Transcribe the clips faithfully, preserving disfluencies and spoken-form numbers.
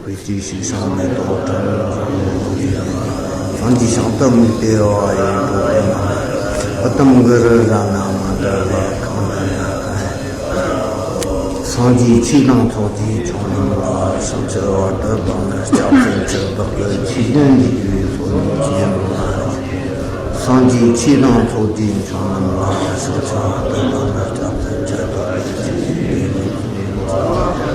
བའི་དུས་ཤིག་སང་མེ་ཏོག་བཀྲ་རབ་རང་ལོ་ཡིན། སངས་རྒྱས་ཤིང་རྟ་མོའི་ལྟེ་བ་ཡི་འགྲོ་བའི་མ། ཨ་དམ་གུ་རུ་ར་ན་མ་འདྲ་བ་གང་ན་ན་གང་། སངས་རྒྱས་ཆོས་དང་ཚོགས་ཀྱི་མཆོག་རྣམས་ལ། ཕྱག་འཚལ་བ་ལྟར་བསྡམས་ནས་སྐྱབས་སུ་མཆི། བདག་གི་ཆོས་དོན་འདི་ཡི་སོ་ནམ་ཆེན་པོ་ལ། སངས་རྒྱས་ཆོས་དང་ཚོགས་ཀྱི་མཆོག་རྣམས་ལ། ཕྱག་འཚལ་བ་ལྟར་བསྡམས་ནས་སྐྱབས་སུ་མཆི། བདག་གི་ཆོས་དོན་འདི་ཡི་སོ་ནམ་ཆེན་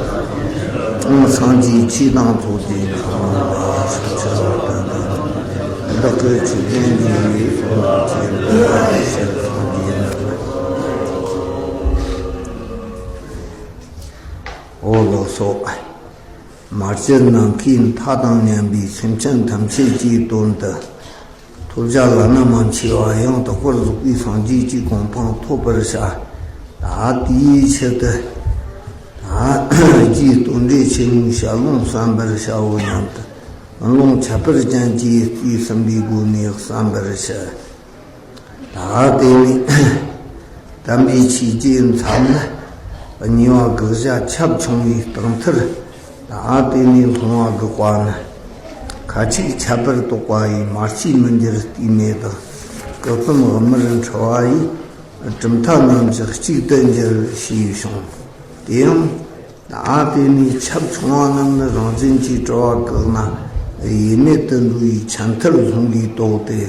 པོ་ལ། སངས་རྒྱས་ཆོས་དང་ཚོགས་ཀྱི་མཆོག་རྣམས་ལ། ཕྱག་འཚལ་བ་ལྟར་བསྡམས་ནས་བདག་གི་ཆོས་དོན་འདི་ཡི་སོ་ནམ་ཆེན་པོ་ལ། ཞེས་སངས་རྒྱས་ནས། འོ་ལགས་སོ། མ་སྤྱིར་ནམ་མཁའི་མཐའ་དང་མཉམ་པའི་སེམས་ཅན་ཐམས་ཅད་ཀྱི་དོན་དུ། ཐོབ་བྱ་བླ་ན་མ་མཆིས་པ་ཡང་དག་པར་རྫོགས་པའི་སངས་རྒྱས་ཀྱི་གོ་འཕང་ཐོབ་པར་བྱ། ད་དེའི་ཆེད་དུ། ད་རྗེ་རྟེན་འབྲེལ་ཆེན་མོའི་ཞལ་ལུང་གསན་པར་བྱའོ་སྙམ་དུ། ཀུན་སློང་ཁྱད་པར་ཅན་གྱིས་རྩིས་ཟིན་པའི་སྒོ་ནས་གསན་པར་བྱ། ད་དེ་ནས་དམ་པའི་ཆོས་ཀྱི་མཚམས་ནི་གཉིས་པ་དགག་བྱ་ཁྱབ་ཆུང་བའི་རྟགས་མཐར། ད་དེ་ནས་སློང་བ་དགག་པ་ནི། ཁ་ཅིག་ཁྱད་པར་དག་པ་ཡིས་མ་སྐྱེས་མི་འགྱུར་ལྟས་མེད་དང་། སྐུ་གསུམ་དབུ་མར་འཁྲིལ་བ་ཡིས། གྲུབ་མཐའ་རྣམ་གཞག་གཅིག་ཏུ་འགྱུར་ཞེས་བྱུང་། དེ་ཡང་། ད་དེ་ནས་ཁྱབ་ཆུང་བ་རྣམས་ནི་རང་བཞིན་གྱིས་གྲུབ་པ་བཀག་ན་ཡེ་མེད་དུ་འགྲོ་བའི་ཆད་མཐར་སོང་གིས་རྟོགས་ཏེ།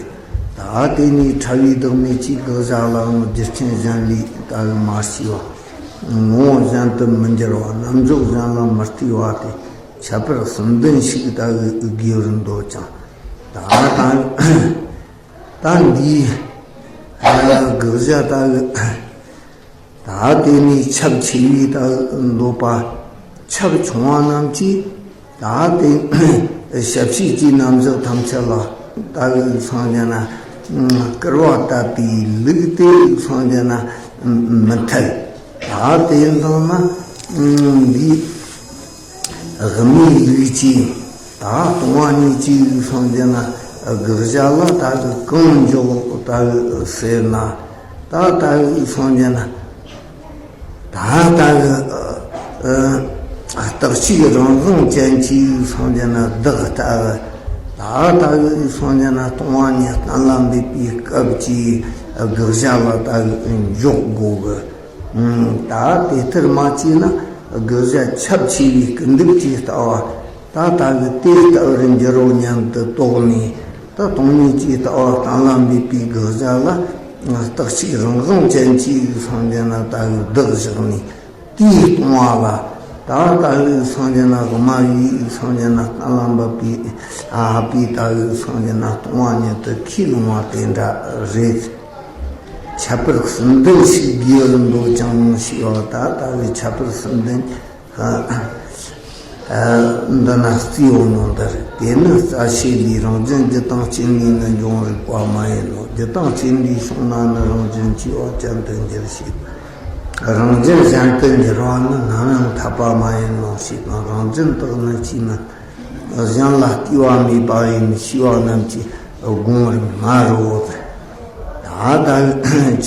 ད་དེ་ནས་ཕྲ་བའི་བདག་མེད་ཀྱི་དགག་བྱ་ལའང་རྒྱུ་རྐྱེན་གཞན་ལས་ད་གི་མ་སྐྱེས་པ། ངོ་བོ་གཞན་དུ་མི་འགྱུར་བ། རྣམ་འཇོག་གཞན་ལ་མི་ལྟོས་པ་སྟེ། ཁྱད་པར་གསུམ་ལྡན་ཞིག་ད་གི་དགོས་པར་འདོད་ཀྱང་། ད་ད་ད་འདིའི་དགག་བྱ་ད་གི། ད་དེ་ནས་ཁྱབ་ཆེ་བའི་ད་འདོད་པ། ཁྱབ་ཆུང་བ་རྣམས་ཀྱིས་ད་དེ་ཞབས་ཕྱི་གྱི་རྣམ་གཞག་ཐམས་ཅད་ལ་ད་གི་སངས་རྒྱས་ན་སྐུར་བ་བཏབ་པའི་ལུགས་དེ་སངས་རྒྱས་ན་མི་འཐད། ད་དེ་འདང་ན་འདི་དབུ་མའི་ལུགས་ཀྱིས་ད་སྟོང་བ་ཉིད་ཀྱི་སངས་རྒྱས་ན་དགག་བྱ་ལ་ད་གི་གང་འཇོག་ད་གི་ཟེར་ན། ད་ལྟ་བུའི་སངས་རྒྱས་ན། ད་ལྟ་བུའི་རྟག་གཅིག་རང་དབང་ཅན་གྱི་སངས་རྒྱས་ན་བདག་ལྟ་བུ། ད་ལྟ་བུའི་སངས་རྒྱས་ན་སྟོང་བ་ཉིད་གཏན་ལ་འབེབས་པའི་སྐབས་ཀྱི་དགག་བྱ་ལ་ལྟ་བུ་འཇོག་དགོས་གི། ད་དེ་ལྟར་མ་བྱས་ན་དགག་བྱ་ཁྱབ་ཆེ་བའི་སྐུར་འདེབས་ཀྱི་ལྟ་བ། ད་ལྟ་བུ་དེ་ལྟ་བུར་འགྱུར་རོ་སྙམ་དུ་དོགས་ནས། ད་སྟོང་ཉིད་ཀྱི་ལྟ་བ་གཏན་ལ་འབེབས་པའི་དགག་བྱ་ལ། རྟག་གཅིག་རང་དབང་ཅན་གྱི་སངས་རྒྱས་ན་ལྟ་བུའི་བདག་བཞག་ནས་དེའི་སྟོང་བ་ལ། ད་ལྟ་བུའི་སངས་རྒྱས་ན་དབུ་མ་པའི་སངས་རྒྱས་ན་གཏན་ལ་འབེབས་པའི་ཨ་པའི་ལྟ་བུའི་སངས་རྒྱས་ན་སྟོང་བ་ཉིད་དུ་ཁས་ལོངས་པ་དེ་འདྲ་རེད། ཁྱད་པར་གསུམ་ལྡན་ཞིག་དགོས་པར་འདོད་ཀྱང་ཞེས་པ། ད་ལྟ་བུའི་ཁྱད་པར་གསུམ་ལྡན། འདི་ན་རྩིས་འོང་ནོ་འདིར། དེ་ནི་རྩ་ཤེ་ལས་རང་རྒྱུ་འཇིག་དང་རྐྱེན་ལས་ནི་འབྱུང་རིགས་པ་མ་ཡིན་ནོ། རྒྱུ་དང་རྐྱེན་ལས་བྱུང་ན་ནི་རང་རྒྱུན་གྱི་བ་ཅན་དུ་འགྱུར་ཞེས། རང་རྒྱུན་གཞན་དུ་འགྱུར་བ་ནི་ནམ་ཡང་འཐད་པ་མ་ཡིན་ནོ་ཞེས་དང་། རང་རྒྱུན་དག་ནི་ཅིས་མིན། གཞན་ལ་ལྟོས་པ་མེད་པ་ཡིན་ཞེས་པ་རྣམས་ཀྱིས་དགོངས་པར་མ་རིགས་པ། ད་ལྟ་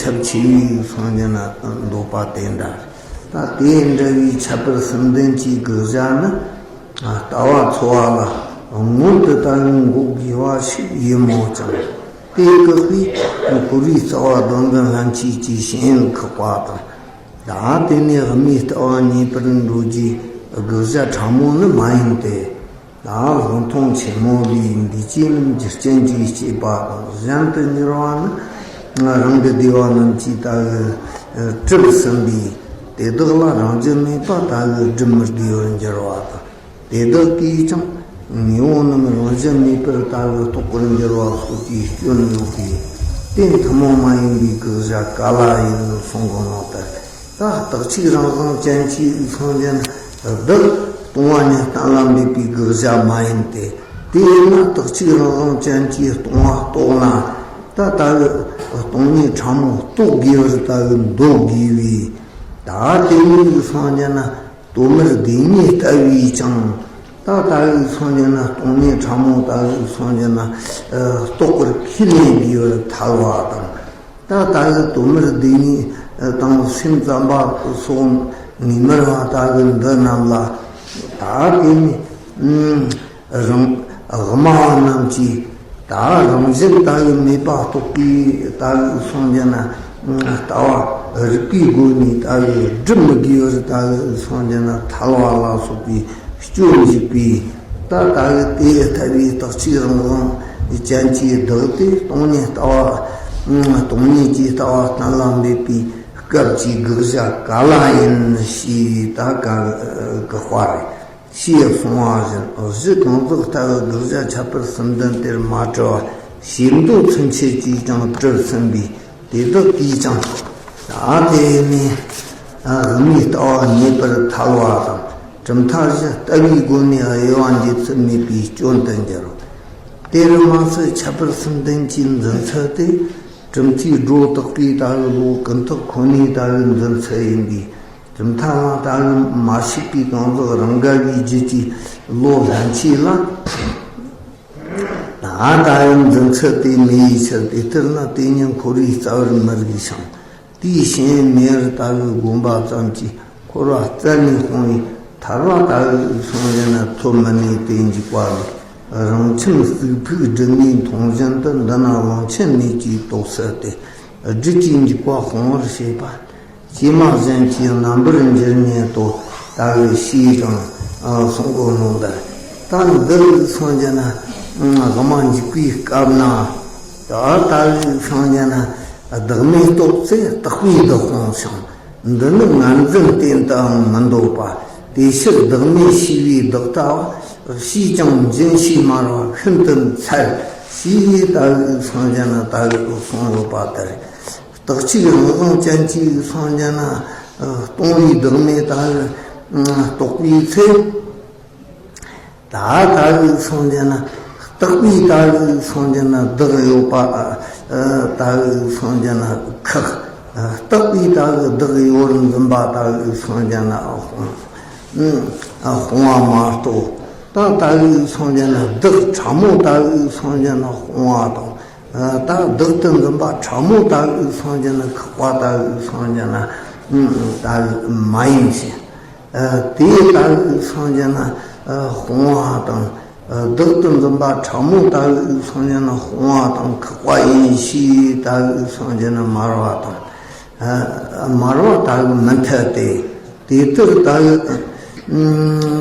ཁྱབ་ཆེ་བའི་སངས་རྒྱས་ན་འདོད་པ་དེ་འདྲ། ད་དེ་འདྲ་བའི་ཁྱད་པར་གསུམ་ལྡན་གྱི་དགག་བྱ་ནི། ལྟ་བ་འཚོལ་བ་ལ་མངོན་དུ་ལྟ་བའི་འགོག་དགོས་པ་ཞིག་ཡིན་མོད་ཀྱང་། དེ་བཀག་པའི་ཁོར་ཡུག་རྩ་བ་སྡོམ་ལྡན་ལྷན་སྐྱེས་ཀྱི་ཞེན་ཡུལ་བཀག་པ་དང་། ད་དེ་ནས་དབུ་མའི་ལྟ་བ་རྙེད་པར་འགྲོ་རྒྱུའི་དགག་བྱ་ཕྲ་མོ་ནི་མ་ཡིན་ཏེ། ད་སློབ་མཐོང་ཆེན་མོ་ལས་འདུས་བྱས་རྣམས་རྒྱུ་རྐྱེན་གྱིས་སྐྱེས་པ་དང་གཞན་དུ་འགྱུར་བ་ནི། རང་གི་སྡེ་པ་རྣམས་ཀྱིས་ལྟ་བུ་གྲུབ་ཟིན་པས། དེ་དག་ལ་རང་རྒྱུ་མེད་པ་ལྟ་བུ་སྒྲུབ་མི་དགོས་པར་འགྱུར་བ་དང་། དེ་དག་གིས་ཀྱང་དངོས་པོ་རྣམས་རང་བཞིན་མེད་པར་ལྟ་བུ་རྟོགས་པར་འགྱུར་བ་སོགས་ཀྱི་སྐྱོན་ཡོད་པས། དེ་ཐུན་མོང་མ་ཡིན་པའི་དགག་བྱ་ག་ལ་ཡིན་གསུང་གོ་ནོ་ལྟར། ད་རྟག་གཅིག་རང་དབང་ཅན་གྱི་སངས་རྒྱས་ན་བདག་སྟོང་བ་ཉིད་གཏན་ལ་འབེབས་པའི་དགག་བྱ་མ་ཡིན་ཏེ། དེས་ན་རྟག་གཅིག་རང་དབང་ཅན་གྱི་སྟོང་བ་རྟོགས་ན། ད་ལྟ་བུ་སྟོང་ཉིད་ཕྲ་མོ་རྟོགས་དགོས་པར་ལྟ་བུ་འདོད་དགོས་པས། ད་དེ་ནས་སངས་རྒྱས་ན་དོན་མེད་བདེན་གཉིས་ལྟ་བུས་ཀྱང་། ད་ལྟ་བུའི་སངས་རྒྱས་ན་སྟོང་ཉིད་ཕྲ་མོ་ལྟ་བུའི་སངས་རྒྱས་ན་རྟོགས་པར་ཁས་ལེན་དགོས་པར་ཐལ་བ་དང་། ད་ལྟ་བུའི་དོན་མེད་བདེན་གཉིས་དང་སེམས་ཙམ་པ་སོགས་ངེས་མེད་པ་ལྟ་བུ་འདི་རྣམས་ལ། ད་དེ་ནས་ རང་དབུ་མ་རྣམས་ཀྱིས་ད་རང་བཞིན་ལྟ་བུ་མེད་པ་རྟོགས་པའི་ལྟ་བུ་སོང་རྒྱུ་ན། ལྟ་བ་རིག་པའི་སྒོ་ནས་ལྟ་བུ་སྒྲུབ་མི་དགོས་པར་ལྟ་བུ་སོང་རྒྱུ་ན་ཐལ་བ་ལ་སོགས་པའི་སྐྱོན་འཇུག་པའི། ད་ལྟ་བུ་དེ་ལྟ་བུའི་རྟག་གཅིག་རང་དབང་ཅན་གྱི་བདག་དེ་སྟོང་ཉིད་ལྟ་བ། སྟོང་ཉིད་ཀྱི་ལྟ་བ་གཏན་ལ་འབེབས་པའི་སྐབས་ཀྱི་དགག་བྱ་ག་ལ་ཡིན་ཞེས་ད་ག་གི་དཔེ་རེད། ཞེས་གསུངས་པ་བཞིན། གཞི་གང་ཟག་ལྟ་བུ་དགག་བྱ་ཁྱད་པར་གསུམ་ལྡན་དེར་མ་གྲུབ་པ་ཞེས་མདོ་ཚུན་ཆད་ཀྱིས་ཀྱང་གྲུབ་ཟིན་པས། དེ་དག་གིས་ཀྱང་ད་དེ་ནས་དབུ་མའི་ལྟ་བ་ངེས་པར་ཐལ་བ་དང་། གྲུབ་མཐའ་བཞི་ལྟ་བུའི་སྒོ་ནས་དབྱེ་བ་འབྱེད་ཚུལ་མེད་པའི་སྐྱོན་དུ་འགྱུར་རོ། དེར་མ་ཟད་ཁྱད་པར་གསུམ་ལྡན་གྱི་འཛིན་ཚུལ་དེ། གྲུབ་མཐས་སྒྲོ་བཏགས་པའི་ལྟ་བུ་བློ་ཀུན་བརྟགས་ཁོ་ནའི་ལྟ་བུའི་འཛིན་ཚུལ་ཡིན་པས། གྲུབ་མཐའ་ལ་ལྟ་བུ་མ་ཞིག་པའི་གང་ཟག་རང་དགའ་བའི་རྒྱུད་ཀྱི་བློ་ལྷན་སྐྱེས་ལ། ད་ལྟ་བུའི་འཛིན་ཚུལ་དེ་མེད་པའི་ཕྱིར། དེ་ལྟར་ན་དེ་ཉིད་འཁོར་བའི་རྩ་བར་མི་རིགས་ཤིང་། དེའི་ཞེན་ཡུལ་མེད་པར་ལྟ་བུའི་སྒོམ་པ་ཙམ་གྱིས་འཁོར་བ་རྩད་ནས་སྤོང་བའི་ཐར་པ་ལྟ་བུ་སོང་རྒྱུ་ན་ཐོབ་མི་ནུས་ཏེ། འཇུག་པ་ལས། རང་ཁྱིམ་གཙུག་ཕུད་སྒྲིབ་གཉིས་མཐོང་བཞིན་དུ། འདི་ནི་བླང་ཆེན་མེད་ཅེས་རྟོགས་ཚུལ་ཏེ། སྒྲིབ་ཀྱི་འཇུག་པ་སྤོང་བར་བྱེད་པ། ཀྱེ་མ་གཞན་གྱི་རྣམ་པར་འགྱུར་ཉིད་དོ། ལྟ་བུ་ཞེས་དང་གསུང་གོ་ནོ་འདི། ད་འདི་སོང་རྒྱུ་ན་དབུ་མ་འཇུག་པའི་སྐབས་ན། ད་ལྟ་བུ་སོང་རྒྱུ་ན་བདག་མེད་རྟོགས་ཚེ་རྟག་པའི་བདག་སྤོང་ཞིང་། འདི་ནི་ངར་འཛིན་རྟེན་དུའང་མི་འདོད་པ། དེ་ཕྱིར་བདག་མེད་ཤེས་པའི་བདག་ལྟ་བ། ཕྱིས་ཀྱང་འབྱིན་ཞེས་སྨྲ་བ་ཤིན་ཏུ་འཚལ། ཞེས་ལྟ་བུ་སོང་རྒྱུ་ན་ལྟ་བུ་གསུངས་ཡོད་པ་ལྟར། རྟག་གཅིག་རང་དབང་ཅན་གྱི་སོང་རྒྱུ་ན་སྟོང་པའི་བདག་མེད་ལྟ་བུ་རྟོགས་པའི་ཚེ། ད་ལྟ་བུ་སོང་རྒྱུ་ན་རྟག་པའི་ལྟ་བུ་སོང་རྒྱུ་ན་བདག་ཡོད་པ། ལྟ་བུ་སོང་རྒྱུ་ན་ཁག་རྟག་པའི་ལྟ་བུ་བདག་ཡོད་པར་འཛིན་པ་ལྟ་བུ་སོང་རྒྱུ་ན་སྤོང་བ་མ་གཏོགས། ད་ལྟ་བུ་སོང་རྒྱུ་ན་བདག་ཕྲ་མོ་ལྟ་བུ་སོང་རྒྱུ་ན་སྤོང་བ་དང་། ད་བདག་ཏུ་འཛིན་པ་ཕྲ་མོ་ལྟ་བུ་སོང་རྒྱུ་ན་ཁག་པ་ལྟ་བུ་སོང་རྒྱུ་ན་ལྟ་བུ་མ་ཡིན་ཞིང་། དེ་ལྟ་བུ་སོང་རྒྱུ་ན་སྤོང་བ་དང་། བདག་ཏུ་འཛིན་པ་ཕྲ་མོ་ལྟ་བུ་སོང་རྒྱུ་ན་སྤོང་བ་དང་ཁག་པ་ཡིན་ཞེས་ལྟ་བུ་སོང་རྒྱུ་ན་མར་པ་དང་། མར་པ་ལྟ་བུ་མི་འཐད་དེ། དེ་ལྟར་ལྟ་བུ་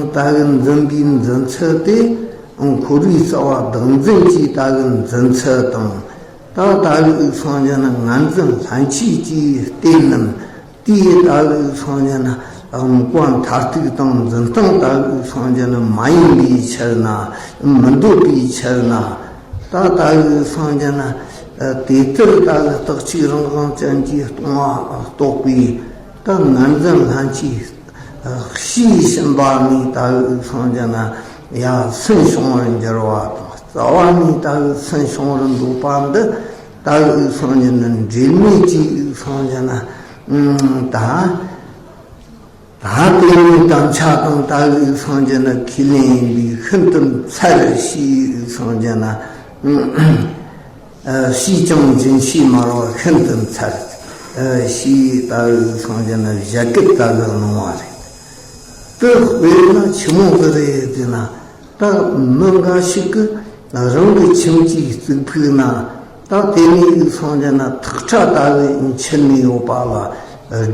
ལྟ་བུ་འཛིན་པའི་འཛིན་ཚུལ་དེ། འཁོར་བའི་རྩ་བ་བདག་འཛིན་གྱི་ལྟ་བུ་འཛིན་ཚུལ་དང་། ད་ལྟ་བུ་སོང་རྒྱུ་ན་ངར་འཛིན་ལྷན་སྐྱེས་ཀྱི་རྟེན་རྣམས། དེའི་ལྟ་བུ་སོང་རྒྱུ་ན་དབང་པོ་མཐར་ཐུག་དང་འཛིན་སྟངས་ལྟ་བུ་སོང་རྒྱུ་ན་མ་ཡིན་པའི་ཕྱིར་ན། མི་འདོད་པའི་ཕྱིར་ན། ད་ལྟ་བུ་སོང་རྒྱུ་ན་དེ་ལྟར་ལྟ་བུ་རྟག་གཅིག་རང་དབང་ཅན་གྱིས་སྟོང་པ་རྟོགས་པའི། ད་ངར་འཛིན་ལྷན་སྐྱེས་ཕྱིས་ཕྱིན་པ་ནས་ལྟ་བུ་སོང་རྒྱུ་ན་ཡ་སུན་བྱུང་བར་འགྱུར་བ་དང་། རྩ་བ་ནས་ལྟ་བུ་སུན་བྱུང་བར་འདོད་པ་འདི་ལྟ་བུ་སོང་རྒྱུ་ན་འབྲེལ་མེད་ཅིག་སོང་རྒྱུ་ན། ད་ད་དེ་ནི་དམ་བཅའ་དང་ལྟ་བུ་སོང་རྒྱུ་ན་ཁས་ལེན་ཡིན་པས་ཤིན་ཏུ་འཚལ་ཞེས་སོང་རྒྱུ་ན། ཕྱིས་ཀྱང་འབྱིན་ཞེས་སྨྲ་བ་ཤིན་ཏུ་འཚལ། ཞེས་ལྟ་བུ་སོང་རྒྱུ་ན་བཞད་གད་ལྟ་བུ་གནང་བ་རེད། དེ་དཔེར་ན་ཆི་མོ་ཟིག་རེད་ཟེར་ན། ད་མི་འགའ་ཞིག་གིས་རང་གི་ཁྱིམ་གྱི་རྩིག་ཕུག་ན། ད་དེ་ནས་སོང་རྒྱུ་ན་ཐག་ཁྲ་ལྟ་བུ་འཁྱིལ་ནས་ཡོད་པ་ལ།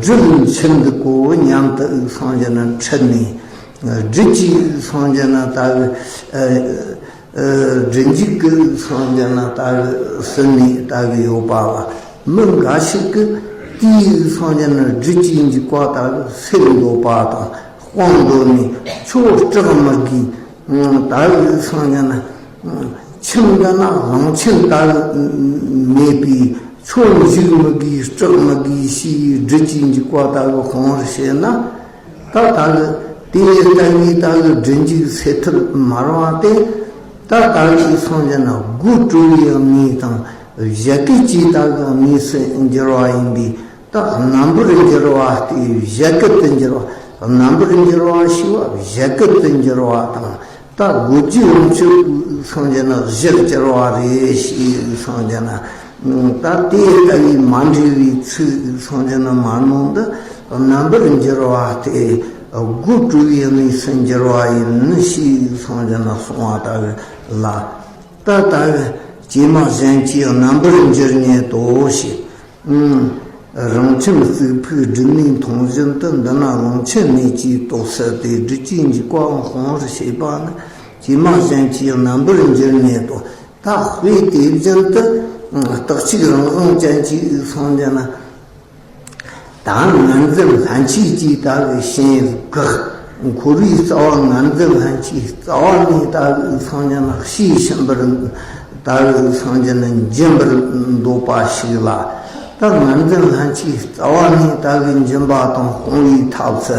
སྦྲུལ་འཁྱིལ་འདུག་གོ་སྙམ་དུ་སོང་རྒྱུ་ན་ཁྲིད་ནས། སྦྲུལ་གྱིས་སོང་རྒྱུ་ན་ལྟ་བུ། སྦྲུལ་མཇུག་གིས་སོང་རྒྱུ་ན་ལྟ་བུ་ཟིན་ནས་ལྟ་བུ་ཡོད་པ་ལ། མི་འགའ་ཞིག་གིས་དེའི་སོང་རྒྱུ་ན་སྦྲུལ་གྱི་མཇུག་པ་ལྟ་བུ་སེལ་འདོད་པ་དང་སྤང་འདོད་ནས་ཁྱོད་སྐྲག་མི་དགོས། ད་གཟོད་སོང་ཡིན་ན། ཁྱིམ་འདི་ན་གླང་ཆེན་ལྟ་བུ་མེད་པས་ཁྱོད་འཇིགས་མི་དགོས་སྐྲག་མི་དགོས་ཞེས་སྦྲུལ་གྱི་འཇིགས་པ་ལྟ་བུ་སྤོང་བར་བྱེད་ན། ད་ལྟ་བུ་དེ་ལྟ་བུའི་ལྟ་བུ་སྦྲུལ་འཇིགས་སེལ་ཐབས་མ་རུང་བ་སྟེ། ད་ལྟ་བུ་སོང་ཡིན་ན་དགོད་བྲོ་བའི་གནས་དང་བཞད་གད་ཀྱི་ལྟ་བུའི་གནས་སུ་འགྱུར་བ་ཡིན་པས། ད་རྣམ་པར་འགྱུར་བ་སྟེ་བཞད་གད་དུ་འགྱུར་བ། རྣམ་པར་འགྱུར་བ་ཞེས་པ་བཞད་གད་དུ་འགྱུར་བ་དང་། ད་དགོད་རྒྱུའི་ལོངས་སྤྱོད་སོང་རྒྱུ་ན་གཞིར་གྱུར་བ་རེད་ཞེས་སོང་རྒྱུ་ན། ད་དེ་ལྟ་བུའི་མ་འདྲེས་པའི་ཚིག་སོང་རྒྱུ་ན་མ་ནོར་འདི་རྣམ་པར་འགྱུར་བ་སྟེ། སྒོ་དྲུག་གི་གནས་སུ་འགྱུར་བ་ཡིན་ཞེས་སངས་རྒྱས་ན་གསུངས་པ་ལྟ་བུ་ལ། ད་ལྟ་བུ་བྱེ་སྨྲ་གཞན་གྱི་རྣམ་པར་འགྱུར་ཉིད་དོ་ཞེས། རང་ཁྱིམ་རྩིག་ཕུག་སྒྲིབ་གནས་མཐོང་བཞིན་དུ། འདི་ན་གླང་ཆེན་མེད་ཅེས་རྟོགས་སད་དེ། སྒྲིབ་ཀྱི་འཇུག་པའང་སྤོང་བར་བྱེད་པ་ནི། བྱེ་སྨྲ་གཞན་གྱི་རྣམ་པར་འགྱུར་ཉིད་དོ། ད་དཔེ་དེ་བཞིན་དུ་རྟག་གཅིག་རང་དབང་ཅན་གྱི་སངས་རྒྱས་ན། ད་ངར་འཛིན་ལྷན་སྐྱེས་ཀྱི་ལྟ་བུའི་ཞེན་བཀག་འཁོར་བའི་རྩ་བ་ངར་འཛིན་ལྷན་སྐྱེས་རྩ་བ་ནས་ལྟ་བུའི་སངས་རྒྱས་ན་ཤེས་ཤིན་པར་ལྟ་བུའི་སངས་རྒྱས་ན་འབྱིན་པར་འདོད་པ་ཞིག་ལ། ད་ངར་འཛིན་ལྷན་སྐྱེས་རྩ་བ་ནས་ལྟ་བུའི་འབྱིན་པ་དང་སྤོང་བའི་ཐབས་སུ།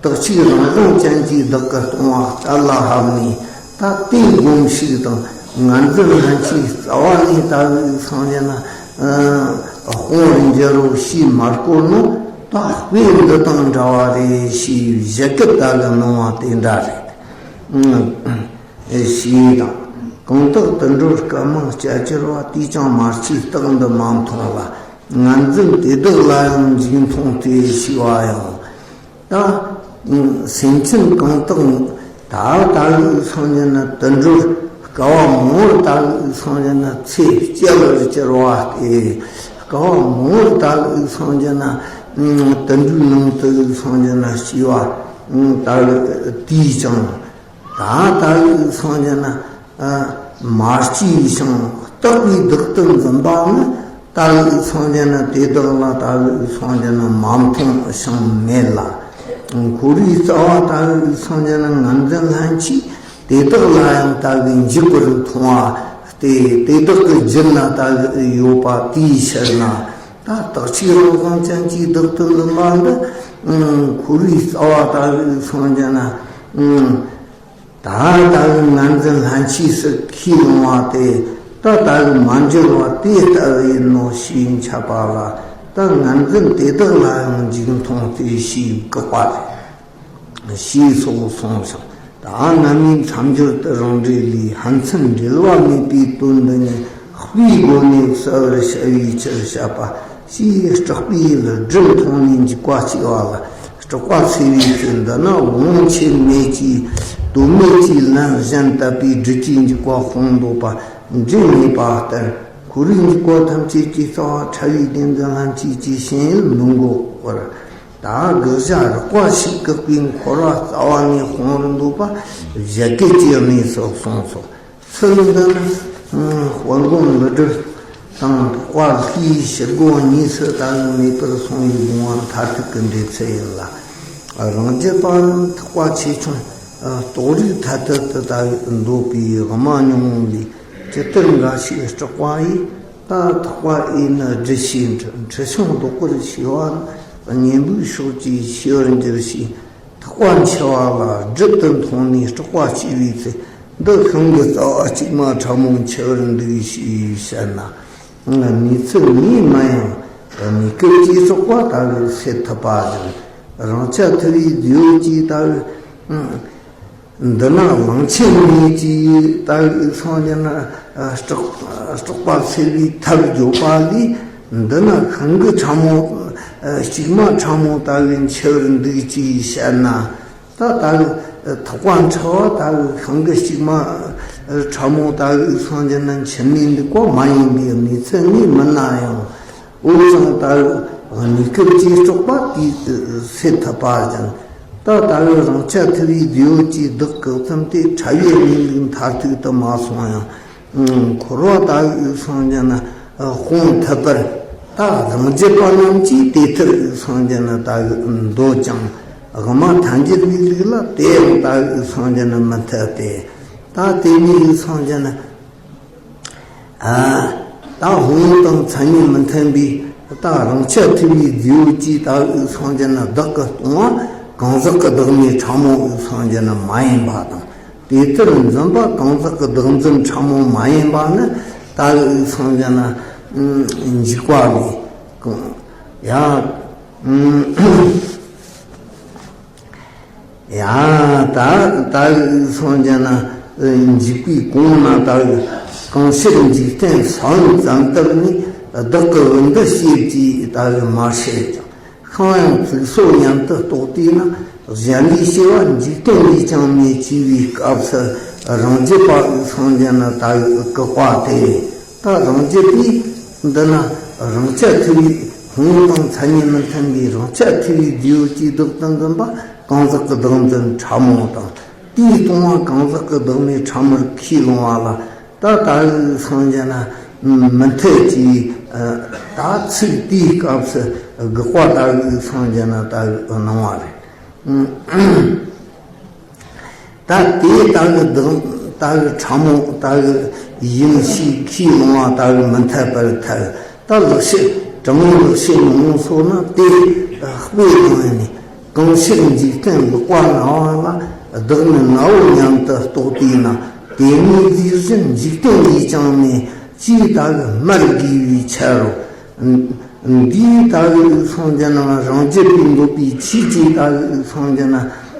རྟག་གཅིག་རང་དབང་ཅན་གྱིས་བདག་གི་ལྟུང་བ་གཏད་ལ་ཕབ་ནས། ད་དེ་སྒོམས་ཤིག་དང་ངར་འཛིན་ལྷན་སྐྱེས་རྩ་བ་ནས་ལྟ་བུའི་སངས་རྒྱས་ན་སྤོང་བར་འགྱུར་རོ་ཞེས་མ་བསྐོར་ནོ། ད་དཔེ་འདི་དང་འདྲ་བ་རེད་ཞེས་བཞད་གད་ལྟ་བུ་གནང་བ་དེ་འདྲ་རེད། ཞེས་དང་། གང་དག་དུད་འགྲོར་སྐད་མང་སྐྱ་གྱུར་པ། དེས་ཀྱང་མ་སྐྱེས་རྟགས་འདི་མ་མཐོང་ལ། ངར་འཛིན་དེ་དག་ལ་ཡང་འཇིགས་མཐོང་སྟེ་ཞེས་པ་ཡང་། ད་སེམས་ཅན་གང་དག་ད་ལྟ་བུའི་སངས་རྒྱས་ན་དུད་འགྲོར་སྐད་པ་མང་བོར་ལྟ་བུའི་སངས་རྒྱས་ན་ཚེ་སྐྱེལ་བར་གྱུར་པ་སྟེ། སྐད་པ་མང་བོར་ལྟ་བུའི་སངས་རྒྱས་ན་དུད་འགྲོའི་ནང་དུ་སངས་རྒྱས་ན་སྐྱེ་བ་ལྟ་བུ་དེས་ཀྱང་། ད་ལྟ་བུའི་སངས་རྒྱས་ན་མ་སྐྱེས་ཤིང་རྟག་པའི་བདག་ཏུ་འཛིན་པ་ནི། ལྟ་བུའི་སངས་རྒྱས་ན་དེ་དག་ལ་ལྟ་བུའི་སངས་རྒྱས་ན་མ་མཐོང་ཞིང་མེད་ལ། འཁོར་བའི་རྩ་བ་ལྟ་བུའི་སངས་རྒྱས་ན་ངར་འཛིན་ལྷན་སྐྱེས་དེ་དག་ལ་ཡང་ལྟ་བུའི་འཇིགས་པར་མཐོང་བ་སྟེ། དེ་དག་གི་རྒྱུད་ན་ལྟ་བུ་ཡོད་པ་དེའི་ཕྱིར་ན། ད་རྟག་གཅིག་རང་དབང་ཅན་གྱིས་བདག་ཏུ་འཛིན་པ་འདི། འཁོར་བའི་རྩ་བ་ལྟ་བུའི་སངས་རྒྱས་ན། ད་ལྟ་བུའི་ངར་འཛིན་ལྷན་སྐྱེས་སུ་ཁས་བླངས་པ་དེ། ད་ལྟ་བུའི་མ་འགྱུར་བ་དེ་ལྟ་བུ་ཡིན་ནོ་ཞེས་འཆད་པ་ལ། ད་ངར་འཛིན་དེ་དག་ལ་ཡང་འཇིགས་མཐོང་སྟེ་ཞེས་བཀག་པ་རེད། ཞེས་སོགས་གསུངས་ཤིང་། ད་སྔ་མའི་མཚམས་སྦྱོར་དུ་རང་འགྲེལ་ལས། ཕན་ཚུན་འབྲེལ་བ་མེད་པའི་དོན་འདི་ཉིད་དཔེའི་སྒོ་ནས་གསལ་བར་བྱ་བའི་ཕྱིར་བཤད་པ། ཞེས་སྐྲག་པའི་སྒྲིབ་མཐོང་ནས་འཇིགས་པ་སྐྱེ་བ་ལ། སྐྲག་པ་སེལ་བའི་ཚུལ་འདི་ནི། དབང་ཆེན་མེད་ཀྱིས་དོན་མེད་ཀྱི་ལན་གཞན་བཏབ་པའི་སྒྲིབ་ཀྱི་འཇུག་པ་སྤོང་འདོད་པ་འབྲས་མེད་པ་ལྟར། འཁོར་བའི་འཇིགས་པ་ཐམས་ཅད་ཀྱི་རྩ་བ་ཕྲ་བའི་བདེན་འཛིན་ལྷན་སྐྱེས་ཀྱི་ཞེན་ཡུལ་མི་འགོག་པར། ད་དགག་བྱ་རགས་པ་ཞིག་བཀག་པའི་འཁོར་བ་རྩ་བ་ནས་སྤོང་བར་འདོད་པ་བཞད་གད་ཀྱི་གནས་སུ་གསུངས་སོ། ཚུལ་འདི་ནི་དཔལ་མགོན་ཀླུ་སྒྲུབ་དང་ཐེག་པ་ལྷའི་ཕྱིར་རྒོལ་གཉིས་སུ་ད་གཟོད་མེད་པར་སོང་བའི་དགོངས་པ་མཐར་ཐུག་གི་འགྲེལ་ཚུལ་ཡིན་ལ། རང་རྒྱུད་པ་རྣམས་ཐེག་པ་ཆེ་ཆུང་རྟོགས་རིགས་ཐ་དད་དུ་ད་གཟོད་འདོད་པའི་དབུ་མ་ཉོན་མོངས་ལས་ཇི་ལྟར་འགའ་ཞིག་སྐྲག་པ་ཡིས། ད་ཐེག་པ་འོས་ནི་བསྒྲུབ་བྱའི་འཁྲི་ཤིང་ལྡོག་པར་ཤེས་པ་ནི། གཉེན་པོའི་ཕྱོགས་ཀྱི་ཤེས་པར་འགྱུར་ཞེས། ཐེག་པ་འཆི་བ་ལ་སྒྲིབ་ཏུ་མཐོང་ནས་སྐྲག་པ་སྐྱེ་བའི་ཚེ། འདི་གང་གི་རྩ་བ་གཅིག་མ་ཕྲ་མོ་འཆི་བར་འདུག་ཞེས་བཤད་ན། གནས་ཚུལ་ངེས་མིན་ཡང་། གནས་སྐབས་ཀྱི་སྐྲག་པ་ལྟ་བུ་སེལ་ཐུབ་པ་ཡིན། རང་རྐྱ་ཐུབ་པའི་རྫི་བོ་ཅིག་ལྟ་བུ། འདི་ན་གླང་ཆེན་མེད་ཅེས་ལྟ་བུའི་སངས་རྒྱས་ན་སྐྲག་སྐྲག་པ་སེལ་བའི་ཐབས་བརྗོད་པ་ལས། འདི་ན་ཤིང་གི་ཕྲ་མོ་གཅིག་མ་ཕྲ་མོ་ལྟ་བུ་འཆི་བར་འདུག་ཅེས་བཤད་ན། ད་ལྟ་བུ་ཐེག་པ་འཆི་བ་ལྟ་བུ་ཤིང་གི་གཅིག་མ་ཕྲ་མོ་ལྟ་བུའི་སངས་རྒྱས་ན་འཆི་ནས་འདུག་པ་མ་ཡིན་པའི་གནས་ཚུལ་ངེས་མིན་ན་ཡང་། འོ་ཙང་ལྟ་བུ་གནས་སྐབས་ཀྱི་སྐྲག་པ་དེས་སེལ་ཐུབ་པ་ཅན། ད་ལྟ་བུ་རང་རྐྱ་ཐུབ་པའི་རྫི་བོ་ཅིག་བདག་བཀག་ཙམ་སྟེ་ཕྲ་བའི་གནས་ལུགས་མཐར་ཐུག་ཏུ་མ་སོང་ཡང་། འཁོར་བ་ལྟ་བུའི་སངས་རྒྱས་ན་སྤོང་ཐུབ་པར། ད་རང་རྒྱུད་པ་རྣམས་ཀྱིས་དེ་ལྟར་སངས་རྒྱས་ན་ལྟ་བུ་འདོད་ཀྱང་། དབུ་མ་ཐལ་འགྱུར་བའི་ལུགས་ལ་དེ་ཡང་ལྟ་བུའི་སངས་རྒྱས་ན་མི་འཐད་དེ། ད་དེ་ནས་སངས་རྒྱས་ན། ཨ། ད་དབང་དང་མཚན་ཉིད་མི་མཐུན་པའི། ད་རང་རྐྱ་ཐུབ་པའི་རྫི་བོ་ཅིག་ལྟ་བུའི་སངས་རྒྱས་ན་བདག་གི་ལྟུང་བ་གང་ཟག་གི་བདག་མེད་ཕྲ་མོ་བའི་སངས་རྒྱས་ན་མ་ཡིན་པ་དང་། དེ་ལྟར་འཛིན་པ་གང་ཟག་གི་བདག་འཛིན་ཕྲ་མོ་མ་ཡིན་པ་ནི་ལྟ་བུའི་སངས་རྒྱས་ན་འཇིགས་པ་ལས་གང་ཡང་། ཡང་ད་ལྟ་བུའི་སངས་རྒྱས་ན་འཇིགས་པའི་གོང་ན་ལྟ་བུ་གང་ཕྱིར་འཇིག་རྟེན་ས་བོན་ཙམ་བཏབ་ནས་བདག་གི་བུ་འདི་བྱེད་ཅེས་ལྟ་བུ་མ་བཤད་ཀྱང་། ཤིང་ཡང་ཙིག་སོ་མཉམ་དུ་གཏོགས་དུས་ན་ གཞན་ལས་སྐྱེ་བ་འཇིག་རྟེན་ལས་ཀྱང་མེད་ཅེས་པའི་སྐབས་སུ། རང་རྒྱུད་པ་སངས་རྒྱས་ན་ད་བཀག་པ་སྟེ། ད་རང་རྒྱུད་པས་འདི་ན་རང་རྐྱ་ཐུབ་པའི་ཕུང་པོ་དང་མཚན་ཉིད་མི་མཐུན་པའི་རང་རྐྱ་ཐུབ་པའི་རྫས་ཡོད་ཅེས་བདག་ཏུ་འཛིན་པ་གང་ཟག་གི་བདག་འཛིན་ཕྲ་མོ་དང་། དེའི་སྟོང་པ་གང་ཟག་གི་བདག་མེད་ཕྲ་མོར་ཁས་ལོངས་པ་ལ། ད་ད་བུ་སངས་རྒྱས་ན་མི་མཐུན་གྱི། ད་ཚིག་དེའི་སྐབས་སུ་དགག་པ་ད་བུ་སངས་རྒྱས་ན་ད་བུ་གནང་བ་རེད། ད་དེ་ད་བུ་བདག་ད་བུ་ཕྲ་མོ་ད་བུ་ཡིན་ཞེས་ཁས་ལོངས་པ་ད་བུ་མི་འཐད་པར་ཐལ། ད་ལེགས་བཤད་དྲང་ངེས་ལེགས་བཤད་ནང་སོགས་ན་དེ་དཔེ་དང་ནི། གང་ཕྱིར་འཇིག་རྟེན་ལེགས་པ་ན་བ་ལ། བདག་ནི་ནའོ་སྙམ་དུ་རྟོག་དུས་ན། དེ་ནི་དེ་བཞིན་འཇིག་རྟེན་ལས་ཀྱང་མེད་ཅེས་ད་གི་སྨྲ་དགོས་པའི་ཕྱིར་རོ། འདིའི་ད་གི་སངས་རྒྱས་ན་རང་རྒྱུད་པས་འདོད་པའི་ཆོས་ཀྱི་ད་གི་སངས་རྒྱས་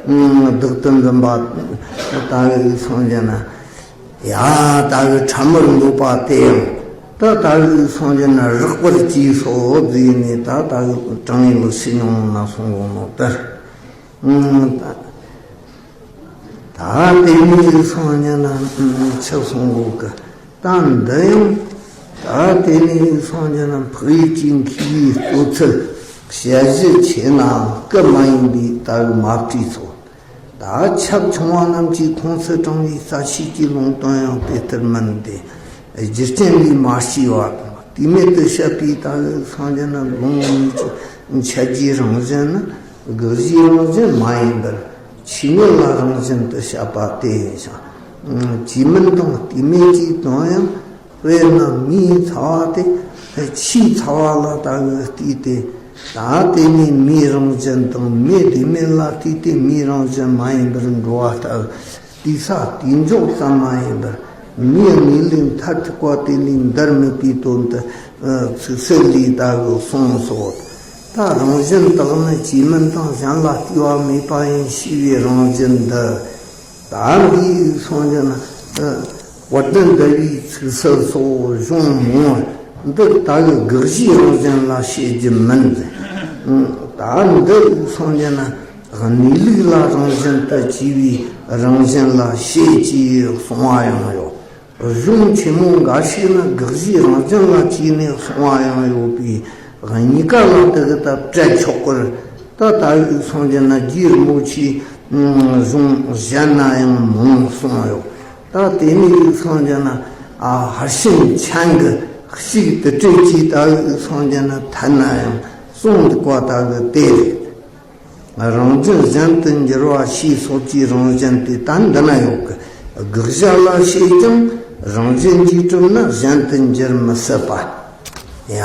ན་བདག་ཏུ་འཛིན་པ་ད་གི་སངས་རྒྱས་ན། ཡ། ད་གི་ཕྲ་མོར་འདོད་པ་དེ་ཡང་ད་ད་གི་སངས་རྒྱས་ན་རགས་པར་གྱིས་སོ་བཟླས་ནས་ད་ད་གི་དྲང་ངེས་ལེགས་བཤད་ནང་ན་གསུང་གོ་ནོ་ལྟར། ད་དེ་ནས་སངས་རྒྱས་ན་ཆི་གསུང་གོ་གི། ད་འདི་ཡང་ད་དེ་ནས་སངས་རྒྱས་ན་འཕགས་ཡུལ་གྱི་མཁས་པའི་སྟོབས་ཚུལ་ཞལ་བཞི་ཆེ་ན་སྐུ་མ་ཡིན་པའི་ད་གི་མ་བྲིས་སོ། ད་ཁྱབ་ཆུང་བ་རྣམས་ཀྱིས་ཁོངས་སུ་དྲངས་པའི་རྩ་ཤེས་ཀྱི་ལུང་དོན་ཡང་དེ་ལྟར་མིན་ཏེ། རྒྱུ་རྐྱེན་ལས་མ་སྐྱེས་པ་དང་དུས་མེད་དུ་བཤད་པའི་ད་གི་སངས་རྒྱས་ན་ལུང་གཉིས་ཀྱི་འཆད་རྒྱུའི་རང་བཞིན་ནི་དགག་གཞིའི་རང་བཞིན་མ་ཡིན་པར་ཆོས་ཉིད་ལ་རང་བཞིན་དུ་བཤད་པ་དེ་ཡིན་ཞིང་། ཅིས་མིན་དང་དུས་མེད་ཀྱི་དོན་ཡང་། དཔེར་ན་མེའི་ཚ་བ་སྟེ། ཆུའི་ཚ་བ་ལ་ལྟ་བུ་བལྟས་ཏེ། ད་དེ་ནས་མེའི་རང་བཞིན་དང་མེ་དུས་མེད་ལ་བལྟས་ཏེ་མེའི་རང་བཞིན་མ་ཡིན་པར་འགྲོ་བ་ལྟ་བུ། དུས་ས་དུས་འཇོག་ཙམ་མ་ཡིན་པར་མེའི་གནས་ལུགས་མཐར་ཐུག་པ་དེ་ལས་འདར་མེད་པའི་དོན་དུ་ཚིག་གསལ་ལས་ལྟ་བུ་གསུངས་སོ། ད་རང་བཞིན་དག་ནི་ཅིས་མིན་དང་གཞན་ལ་ལྟོས་པ་མེད་པ་ཡིན་ཞེས་པའི་རང་བཞིན་འདི། ད་འདིའི་སངས་རྒྱས་ན། དཔལ་ལྡན་ཟླ་བའི་ཚིག་གསལ་སོགས་གཞུང་མང་པོ་འདི་ད་གི་དགག་གཞིའི་རང་བཞིན་ལ་བཤད་རྒྱུ་མིན། ད་འདི་སངས་རྒྱས་ན་གནས་ལུགས་ལ་རང་བཞིན་དུ་བྱས་པའི་རང་བཞིན་ལ་བཤད་ཅེས་གསུང་བ་ཡང་ཡོད། གཞུང་ཆེན་མོ་འགའ་ཞིག་ན་དགག་གཞིའི་རང་བཞིན་ལ་བྱས་ནས་གསུང་བ་ཡང་ཡོད་པས་གཉིས་ཀ་ལ་དེ་གི་ད་སྤྲད་ཆོག་གི་རེད། ད་ད་ཡིག་སངས་རྒྱས་ན་རྒྱལ་མོ་ཆེའི་གཞུང་གཞན་ན་ཡང་མང་གསུངས་ཡོད། ད་དེ་ནས་ཡིག་སངས་རྒྱས་ན་ཨ་ཧར་ཤིང་ཆན་གི་ཤིག་དུ་སྤྲད་ཀྱིས་ད་ཡིག་སངས་རྒྱས་ན་ཐད་ན་ཡང་གསུངས་འདུག་པ་ད་གི་དེ་རེད། རང་བཞིན་གཞན་དུ་འགྱུར་བ་ཞེས་སོགས་ཀྱི་རང་བཞིན་དེ་ད་འདི་ན་ཡོད་གི། དགག་བྱ་ལ་བྱས་ཀྱང་རང་བཞིན་གྱིས་གྲུབ་ན་གཞན་དུ་འགྱུར་མི་སྲིད་པ། ཡ།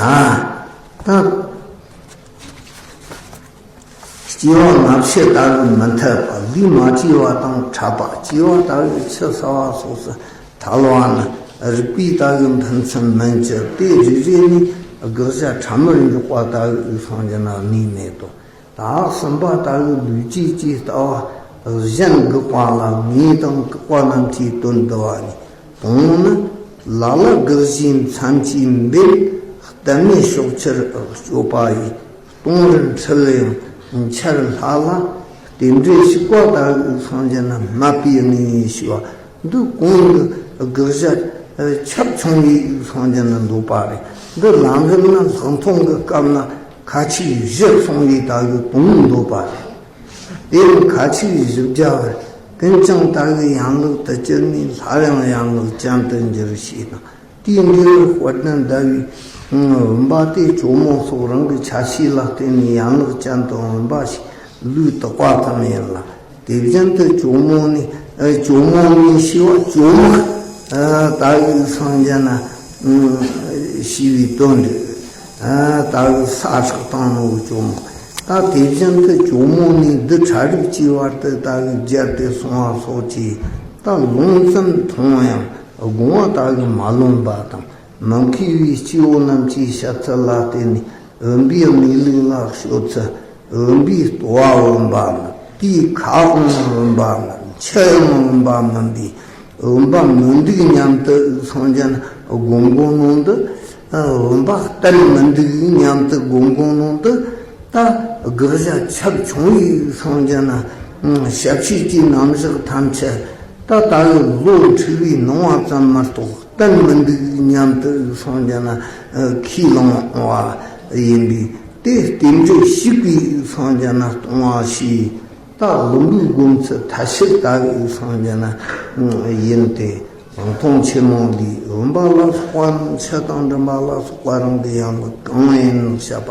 ད། སྐྱེ་བ་སྔ་ཕྱི་ལྟ་བུ་མི་འཐད་པ། ལུས་མ་སྐྱེས་པ་དང་ཕྲད་པ། སྐྱེ་བ་ལྟ་བུ་ཆུད་ཟ་བ་སོགས་སུ་ཐལ་བ་ནི་རིགས་པས་ལྟ་བུ་ཕན་ཚུན་མིན་གྱི། དེ་རེ་རེ་ནས་དགག་བྱ་ཕྲ་མར་འཇོག་པ་ལྟ་བུ་སངས་རྒྱས་ན་གནས་མེད་དོ། ད་གསུམ་པ་ལྟ་བུ་ལུས་སྐྱེས་ཀྱི་ལྟ་བ་གཞན་དགག་པ་ལ་ངེས་དང་བཀག་པ་རྣམས་ཀྱི་དོན་བསྡུ་བ་ནི། དང་པོ་ནི། ལ་ལ་དགག་བྱའི་མཚན་གྱིས་འབེབས་གཏན་མེད་ཕྱོགས་ཆར་གཅོད་པ་ཡི། སྟོང་རིན་འཁྲུལ་ཡང་འཆར་སླ་ལ། རྟེན་འབྲེལ་ཞིག་པ་ལྟ་བུ་སངས་རྒྱས་ན་སྨྲ་བའི་གནས་ཞེས་པ། འདི་གོང་གི་དགག་བྱ་ཁྱབ་ཆུང་བའི་སངས་རྒྱས་ན་འདོད་པ་རེད། འདི་ལམ་རིམ་ན་ལྷག་མཐོང་གི་སྐབས་ན་ཁ་ཅིག་བཞི་གསུངས་པའི་ལྟ་བུ་དང་འདོད་པ་རེད། དེ་ཡང་ཁ་ཅིག་བཞི་བརྒྱ་བར་ཀུན་ཀྱང་ལྟ་བུའི་ཡན་ལག་ཏུ་གྱུར་ནས་སླར་ཡང་ཡན་ལག་ཅན་དུ་འགྱུར་ཞེས་དང་། དེའི་འབྲས་བུ་དཔལ་ལྡན་ཟླ་བའི་བུམ་པ་སྟེ་ཇོ་མོ་སོགས་རང་གི་ཆ་ཤས་ལ་བརྟེན་ནས་ཡན་ལག་ཅན་དུ་འོན་པ་ཞིག་ལུས་དག་པ་ཙམ་ཡིན་ལ། དེ་བཞིན་དུ་ཇོ་མོ་ནི་ཨ་ཇོ་མོ་ནི་ཞེས་པ་ཇོ་མོ་ཨ་ལྟ་བུའི་སངས་རྒྱས་ན་ཨ་ཞེས་པའི་དོན་འདི་ཨ་ལྟ་བུའི་ས་ཁྲག་དང་ནོ་ཇོ་མོ། ད་དེ་བཞིན་དུ་ཇོ་མོ་ནི་འདི་ཕྲ་རིགས་ཀྱི་བར་དུ་ལྟ་བུའི་སྦྱར་ཏེ་གསུང་བ་སོགས་ཀྱིས་ད་ལུང་ཙམ་མཐོང་ཡང་དགོངས་པ་ལྟ་བུའི་མ་ལོན་པ་དང་། མི་མཁས་པའི་སྐྱེ་བོ་རྣམས་ཀྱི་བཤད་ཚུལ་ལ་བརྟེན་ནས་བུམ་པའི་གནས་ལུགས་ལ་དཔྱོད་ཚུལ། བུམ་པའི་ལྟོ་བ་བུམ་པ་མིན། དེའི་ཁ་དབང་བུམ་པ་མིན། མཆུ་ཡང་བུམ་པ་མིན་པས་བུམ་པ་མི་འདུག་སྙམ་དུ་སངས་རྒྱས་ན་སྒོམ་དགོས་ནོ་འདི། བུམ་པ་གཏན་མི་འདུག་སྙམ་དུ་སྒོམ་དགོས་ནོ་འདི། ད་ དགག་བྱ་ཁྱབ་ཆུང་བའི་སངས་རྒྱ་ན། ཞབས་ཕྱི་གྱི་རྣམ་གཞག་ཐམས་ཅད་ད་ལྟ་བུ་བློ་འཁྲུལ་བའི་སྣང་བ་ཙམ་མ་གཏོགས་གཏན་མི་འདུག་སྙམ་དུ་སངས་རྒྱ་ན་ཁས་བླངས་པ་ཡིན་པས། དེ་རྟེན་འབྲེལ་ཞིག་པའི་སངས་རྒྱ་ན་སྟོང་བ་ཞེས། ད་བླུན་པོའི་སྒོམ་ཚུལ་ཐ་ཤལ་ལྟ་བུའི་སངས་རྒྱ་ན་ཡིན་ཏེ། རིང་ཐུང་ཆེན་མོ་འདིས་བུམ་པ་ལ་སོགས་པ་རྣམས་ཆུ་དང་འགྲིམ་པ་ལ་སོགས་པ་རང་གི་ཡན་ལག་གང་ཡིན་བཤད་པ།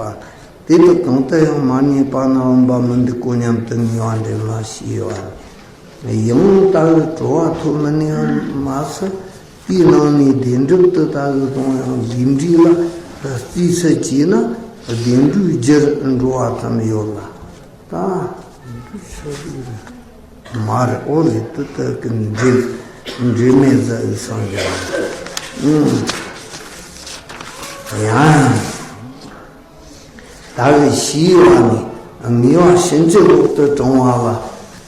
དེ་དག་གང་དུ་ཡང་མ་རྙེད་པ་ན་བུམ་པ་མི་འདུག་གོ་སྙམ་དུ་ངེས་པ་འདྲེན་མ་ཞེས་པ། ཡང་ལྟ་བུ་གྲོལ་བ་ཐོབ་མི་ནུས་པར་མ་ཟད། དེའི་ནང་ནས་བདེན་གྲུབ་ཏུ་ལྟ་བུ་དང་ཡང་ལས་འབྲས་ལ་རྩིས་སུ་བྱས་ན་བདེན་གྲུབ་རྒྱུར་འགྲོ་བ་ཙམ་ཡོད་ལ། ད་འདི་ཆ་ཟིག་རེད། མ་རེད། ཨོ་ལེ་དུ་དུ་གི་འབྲེལ་འབྲེལ་མེད་ཟ་ཡི་སངས་རྒྱས། ཨུམ། ཡང་ད་གི་ཞི་བ་ནི་ངེས་པ་ཕྱིན་ཅི་ལོག་ཏུ་དྲངས་པ་ལ།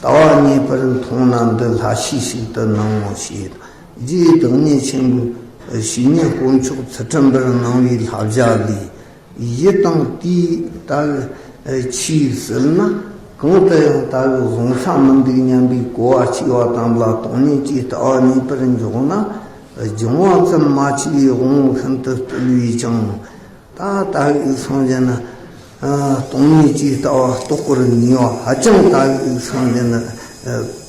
ལྟ་བ་རྙེད་པར་མཐོང་ན་འདི་ལྷ་ཞེས་ཤིག་ཏུ་སྣང་ངོ་ཞེས། རྗེའི་བདག་ཉིད་ཆེན་པོའི་བཤེས་གཉེན་དཀོན་མཆོག་ཚུལ་ཁྲིམས་པར་གནང་བའི་བསླབ་བྱ་ལས། ཡིད་དང་དེའི་ལྟ་བུ་ཆོས་ཟིན་ན། གང་དུ་ཡང་ལྟ་བུ་བཟུང་ས་མི་འདུག་སྙམ་པའི་གོ་བ་སྐྱེ་བ་ཙམ་ལ་སྟོང་ཉིད་ཀྱི་ལྟ་བ་རྙེད་པར་འཇོག་ན། སྦྱང་བ་ཙམ་མ་བྱས་པའི་དབང་པོ་ཤིན་ཏུ་རྟུལ་བས་ཀྱང་། ད་ལྟ་བུའི་སངས་རྒྱས་ན། སྟོང་ཉིད་ཀྱི་ལྟ་བ་རྟོགས་པར་ནུས་པ་ཧ་ཅང་ལྟ་བུའི་སངས་རྒྱས་ན།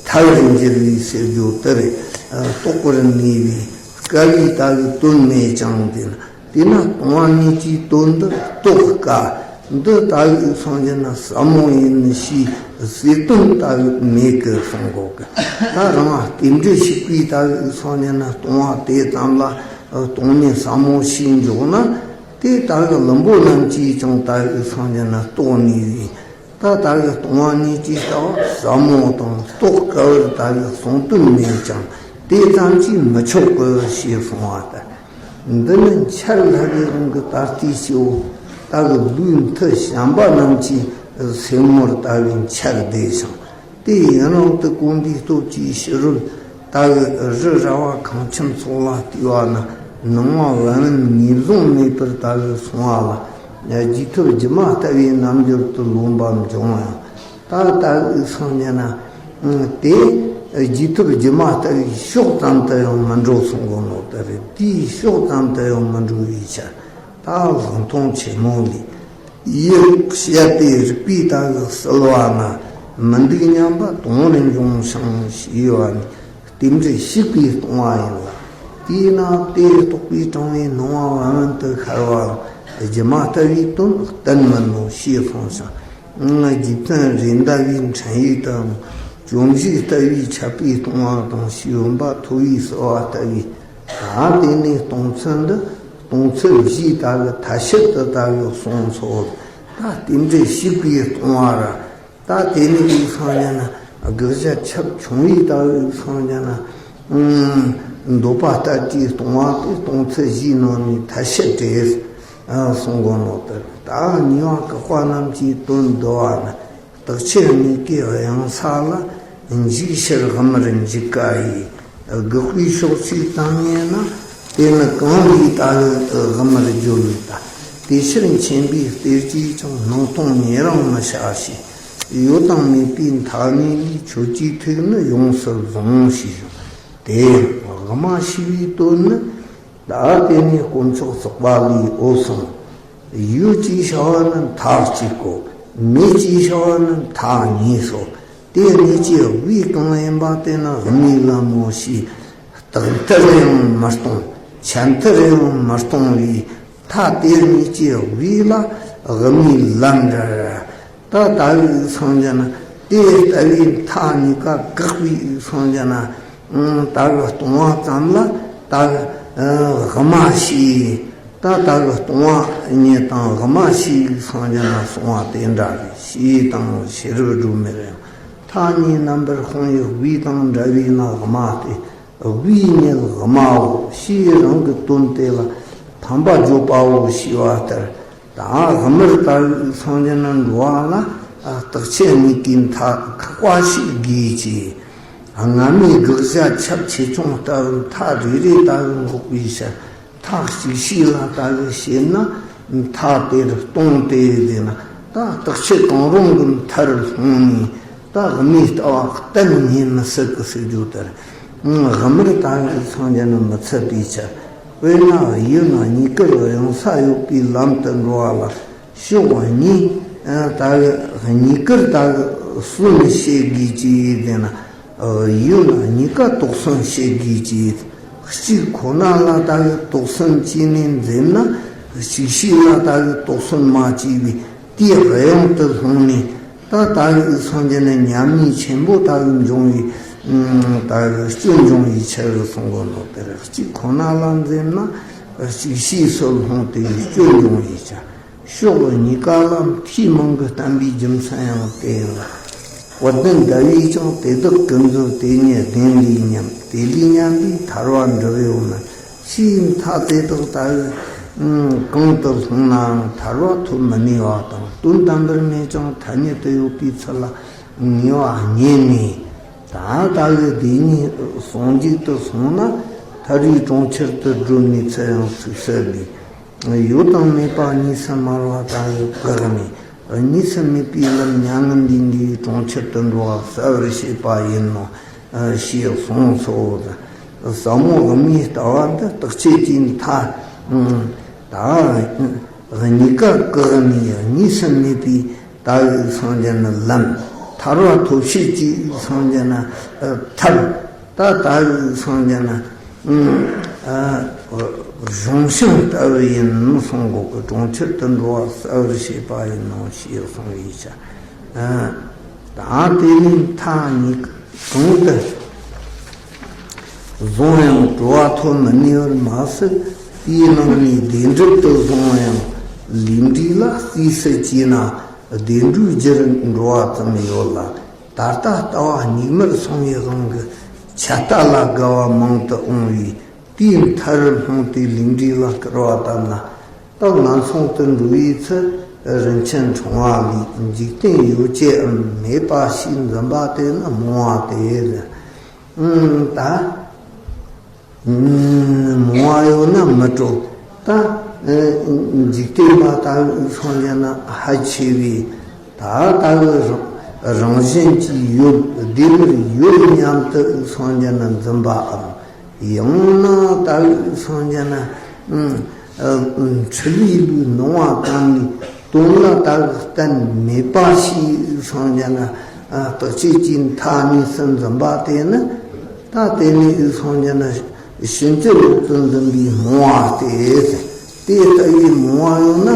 ཐལ་བར་འགྱུར་བའི་ཟེར་རྒྱུ་དེ་རེད། རྟོགས་པར་ནུས་པའི་དཀའ་བའི་ལྟ་བུའི་དོན་མེད་ཀྱང་དེ་ན། དེས་ན་སྟོང་པ་ཉིད་ཀྱི་དོན་འདི་རྟོགས་དཀའ། འདི་ལྟ་བུའི་སངས་རྒྱས་ན་ཟབ་མོ་ཡིན་ཞེས་ཟེར་དོན་ལྟ་བུ་མེད་ཀི་གསུང་གོ་ཀི། ད་རང་རྟེན་འབྲེལ་ཞིག་པའི་ལྟ་བུའི་སངས་རྒྱས་ན་སྟོང་པ་དེ་ཙམ་ལ་སྟོང་ཉིད་ཟབ་མོ་ཞེས་འཇོག་ན། དེ་ལྟ་བུའི་བླུན་པོ་རྣམས་ཀྱིས་ཀྱང་ལྟ་བུའི་སངས་རྒྱས་ན་རྟོགས་ནུས་པས། ད་ལྟ་བུའི་སྟོང་པ་ཉིད་ཀྱི་ལྟ་བ་ཟབ་མོ་དང་རྟོགས་དཀའ་བར་ལྟ་བུའི་གསུང་དོན་མེད་ཀྱང་དེ་ཙམ་གྱིས་མི་ཆོག་གི་ཞེས་གསུངས་པ་ལྟར། འདི་ནི་འཆར་སླ་བའི་དབང་གིས་ད་ལྟའི་སྐྱེ་བོ་ལྟ་བུའི་ལུས་མཐུ་བྱམས་པ་རྣམས་ཀྱི་སེམས་ངོར་ལྟ་བུའི་འཆར་བདེ་ཞིང་། དེ་ཡུན་རིང་དུ་གོམས་པའི་སྟོབས་ཀྱིས་ཕྱི་རོལ་ལྟ་བུའི་རི་ར་བ་ཁང་ཁྱིམ་སོགས་ལ་ལྟོས་པ་ན་སྣང་བ་བན་བོན་ངོས་བཟུང་མེད་པར་ལྟ་བུ་སོང་བ་ལ། རྒྱུ་ཐོབ་སྒྱུ་མ་ལྟ་བུའི་རྣམ་འགྱུར་དུ་ལོན་པ་འབྱུང་ཡང་། ད་ལྟ་བུའི་སངས་རྒྱས་ན། དེ་རྒྱུ་ཐོབ་སྒྱུ་མ་ལྟ་བུའི་ཕྱོགས་ཙམ་དུ་ཡང་མི་འགྲོ་གསུང་གོ་ནོ་དེ་རེད། དེའི་ཕྱོགས་ཙམ་དུ་ཡང་མི་འགྲོ་བའི་ཕྱིར། ད་ལུང་སྟོང་ཆེན་མོ་ལས། ཡིད་བཤད་པའི་རིགས་པའི་ལྟ་བུ་གསལ་བ་ན་མི་འདུག་སྙམ་པ་དང་རིན་འབྱུང་ཞིང་ཞེས་པ་ནི་རྟེན་འབྲེལ་ཞིག་པའི་སྟོང་པ་ཡིན་ལ། དེས་ན་དེ་རྟོགས་པས་དྲངས་པའི་སྣང་བ་བན་བོན་དུ་ཤར་བའང་སྒྱུ་མ་ལྟ་བུའི་དོན་གཏན་མིན་ནོ་ཞེས་གསུངས་ཤིང་། རྗེ་བཙུན་རེད་མདའ་བའི་འཕྲིན་ཡིག་དུའང་བཅོམ་གཞིག་ལྟ་བུའི་ཆད་པའི་སྟོང་པ་དང་ཞེས་བུམ་པ་མཐོ་བའི་བསིལ་བ་ལྟ་བུའི། ད་དེ་ནས་སྟོང་ཚུལ་འདི་སྟོང་ཚུལ་བཞིའི་ལྟ་བུ་ཐ་ཤལ་དུ་ལྟ་བུ་གསུངས་སོ། ད་རྟེན་འབྲེལ་ཞིག་པའི་སྟོང་པ་ར། ད་དེ་ནས་ཀྱི་སངས་རྒྱས་ན་དགག་བྱ་ཁྱབ་ཆུང་བའི་ལྟ་བུའི་སངས་རྒྱས་ན། འདོད་པ་ལྟར་གྱི་སྟོང་པ་དེ་སྟོང་ཚུལ་བཞིའི་ནང་ནས་ཐ་ཤལ་ཏེ་གསུང་གོ་ནོ་ལྟར། ད་ཉེ་བ་བཀག་པ་རྣམས་ཀྱི་དོན་བསྡུ་བ་ན། རྟག་ཆད་གཉིས་ཀའི་གཡེང་ས་ལ་འཇུག་ཕྱིར་དབུ་མར་འཇུག་དཀའ་ཡི། དགག་པའི་ཕྱོགས་ཀྱིས་དང་ངེས་ན། དེ་ནི་གང་ལས་ལྟ་བུ་དབུ་མར་བརྗོད་ལུགས་དང་། དེ་ཕྱིར་མཁྱེན་པའི་གཏེར་གྱིས་ཀྱང་སྣང་སྟོང་ཉེ་རིང་མི་བྱ་ཞེས། ཡོད་དང་མེད་པའི་མཐའ་གཉིས་ལས། ཁྱོད་ཀྱི་ཐུགས་ནི་ཡོངས་སུ་བཟུང་ཞེས་ཞུ། དེ་ཡང་དབུ་མ་ཞེས་པའི་དོན་ནི། ད་དེ་ནས་དཀོན་མཆོག་བརྩེགས་པ་ལས་འོད་གསུངས། ཡོད་ཅེས་བྱ་བ་ནི་མཐའ་གཅིག་གོ། མེད་ཅེས་བྱ་བ་ནི་མཐའ་གཉིས་སོ། དེ་གཉིས་ཀྱི་དབུས་གང་ཡིན་པ་དེ་ནི་དབུ་མའི་ལམ་མོ་ཞེས། རྟགས་མཐར་ཡང་མི་གཏོང་། ཆད་མཐར་ཡང་མི་གཏོང་བའི་མཐའ་དེ་གཉིས་ཀྱི་དབུས་ལ་དབུ་མའི་ལམ་འདྲ། ད་ལྟ་བུའི་སངས་རྒྱས་ན་དེ་ལྟ་བུའི་མཐའ་གཉིས་ཀ་བཀག་པའི་སངས་རྒྱས་ན། ད་གི་སྟོང་པ་ཙམ་ལ་ད་གི་དབུ་མ་ཞེས། ད་ལྟ་བུ་སྟོང་པ་ཉིད་དང་དབུ་མ་ཞེས་སངས་རྒྱས་ན་གསུངས་པ་དེ་འདྲ་རེད། ཞེས་དང་ཤེས་རབ་སྒྲོན་མེར་ཡང་མཐའ་གཉིས་རྣམ་པར་སྤངས་པའི་དབུས་དང་འདྲ་བས་ན་དབུ་མ་སྟེ། དབུས་ཉིད་དབུ་མའོ་ཞེས་རང་གི་དོན་དེ་ལ་ཕན་པ་བརྗོད་པའོ་ཞེས་པ་ལྟར། ད་དབུ་མར་ལྟ་བུའི་སངས་རྒྱས་ན་འགྲོ་བ་ལ་རྟག་ཆད་གཉིས་ཀའི་མཐའ་བཀག་པ་ཞིག་དགོས་ཀྱི། སྔ་མའི་དགག་བྱ་ཁྱབ་ཆེ་ཆུང་ལྟ་བུ་མཐའ་རེ་རེ་ལྟ་བུ་འགོག་པའི་ཕྱིར། མཐའ་གཅིག་ཤོས་ལ་ལྟ་བུ་བྱེད་ན་མཐའ་དེར་སྟོང་སྟེ་ཟེར་ན། ད་བརྟག་དཔྱད་གང་རུང་གི་མཐར་ལྷུང་ནས། ད་སྨྲས་ལྟ་བ་གཏན་ནས་མི་སྲིད་གི་ཟེར་རྒྱུ་ལྟར། ཨང་། སྔ་མར་ད་གི་སངས་རྒྱས་ནི་མི་ཚད་པའི་ཆ། དཔེར་ན་ཡུལ་ན་གཉིས་ཀར་གཡེང་ས་ཡོད་པའི་ལམ་དུ་འགྲོ་བ་ལ། ཕྱོགས་གཉིས། ཨ། ད་གི་གཉིས་ཀར་ད་གི་བརྩོན་བྱེད་དགོས་ཀྱི་ཡོད་དེ་ན། ཨ། ཡུལ་ན་གཉིས་ཀ་དོགས་ཟོན་བྱེད་དགོས་ཀྱི་ཡོད། གཅིག་ཁོ་ན་ལ་ད་གི་དོགས་ཟོན་བྱས་ནས་འཛེམ་ན། ཅིག་ཤོས་ལ་ད་གི་དོགས་ཟོན་མ་བྱས་པའི་དེའི་གཡེང་དུ་ལྷུང་ནས། ད་ད་གི་སངས་རྒྱས་ནི་ཉམས་ཉེས་ཆེན་པོ་ད་གི་འབྱུང་བའི། ཨ། ད་གི་སྐྱོན་འབྱུང་བའི་ཕྱིར་གསུང་གོ་ནོ་དེར། གཅིག་ཁོ་ན་ལ་འཛེམ་ན། ཅིག་ཤོས་སུ་ལྷུང་སྟེ་སྐྱོན་འབྱུང་བའི་ཕྱིར། ཕྱོགས་གཉིས་ཀ་ལ་མཐའི་མིང་གི་བསྟན་པའི་རྒྱུ་མཚན་ཡང་དེ་ཡིན་ལ། བ་དན་ཟླ་བས་ཀྱང་དེ་དག་ཀུན་རྫོབ་དེ་ཉིད་བདེན་ལས་སྙམ། དེ་ལས་སྙམ་པའི་ཐར་བ་འགྲུབ་ཡོད་མིན། ཕྱིའི་མཐའ་དེ་དག་ད་གི་གང་དུ་ལྷུང་ནའང་ཐར་བ་ཐོབ་མི་ནུས་པ་དང་། དོན་དམ་པར་མེད་ཀྱང་ཐ་སྙད་དུ་ཡོད་པའི་ཚུལ་ལ་ངེས་པ་རྙེད་ནས། ད་ད་གི་དེ་ཉིད་ཟུང་འཇུག་ཏུ་སོང་ན་ཐར་བའི་གྲོང་ཁྱེར་དུ་བགྲོད་ནས་ཚུར་ཡང་ཚུགས་སྲིད་པས། ཡོད་དང་མེད་པ་གཉིས་སུ་སྨྲ་བ་ད་གི་བཀག་ནས། གཉིས་སུ་མེད་པའི་ལམ་མྱ་ངན་ལས་འདས་པའི་གྲོང་ཁྱེར་དུ་འགྲོ་བ་གསལ་བར་བྱེད་པ་ཡིན་ནོ། ཞེས་གསུངས་སོ། ཟབ་མོ་སྨྲས་ལྟ་བ་འདི་བརྟག་དཔྱད་ཀྱི་མཐའ་ད་གཉིས་ཀ་བཀག་ནས། གཉིས་སུ་མེད་པའི་ད་གི་སངས་རྒྱས་ནི་ལམ། ཐར་བ་ཐོབ་བྱེད་ཀྱི་སངས་རྒྱས་ནི་ཐབས། ད་ད་གི་སངས་རྒྱས་ནི། ཨ། གཞུང་ཤིང་ལྟ་བུ་ཡིན་གསུང་གོ་གི། གྲོང་ཁྱེར་དུ་འགྲོ་བ་གསལ་བར་བྱེད་པ་ཡིན་ནོ་ཞེས་གསུངས་པའི་ཕྱིར། ཨ། ད་དེ་ནི་མཐའ་གཉིས་གང་དུ་བཟུང་ཡང་གྲོལ་བ་ཐོབ་མི་ནུས་པར་མ་ཟད། དེའི་ནང་ནས་བདེན་གྲུབ་ཏུ་བཟུང་ཡང་ལས་འབྲས་ལ་རྩིས་སུ་བྱས་ན་བདེན་གྲུབ་རྒྱུར་འགྲོ་བ་ཙམ་ཡོད་ལ། ད་ལྟ་ལྟ་བ་གཉིས་མར་སོང་བའི་དབང་གིས་ཆད་ལྟ་ལ་དགའ་བ་མང་དུ་འོང་བས། དེའི་མཐར་ལྷུང་སྟེ་ལས་འབྲས་ལ་སྐུར་བ་བཏབ་ན། ད་ངན་སོང་དུ་འགྲོ་བའི་ཚེ་རིན་ཆེན་ཕྲེང་བ་ལས། འཇིག་རྟེན་ཡོ་བྱད་མེད་པ་ཞེས་འཛིན་པ་དེ་ནི་རྨོངས་པ་སྟེ། ཨང་། ད་རྨོངས་པ་ཡོད་ན་མི་སྤྲོ། ད་འཇིག་རྟེན་པ་ད་སངས་རྒྱས་ན་ཧ་ཆེ་བས། ད་ལྟ་བུ་རང་བཞིན་གྱིས་ཡོད། བདེན་པར་ཡོད་སྙམ་དུ་སངས་རྒྱས་ན་འཛིན་པའམ། ཡང་ན་ད་སངས་རྒྱས་ན་འཁྲུལ་བའི་ལུས་སྣང་བ་དང་ནི། དོན་ལ་ད་གཏན་མེད་པ་ཞེས་སངས་རྒྱས་ན་བརྟག་དཔྱད་ཀྱི་མཐའ་གཉིས་སུ་འཛིན་པ་དེ་ནི། ད་དེ་ནི་སངས་རྒྱས་ན་ཕྱིན་ཅི་ལོག་ཏུ་འཛིན་པའི་རྨོངས་པ་སྟེ། དེ་ལྟ་བུའི་རྨོངས་པ་ཡོད་ན་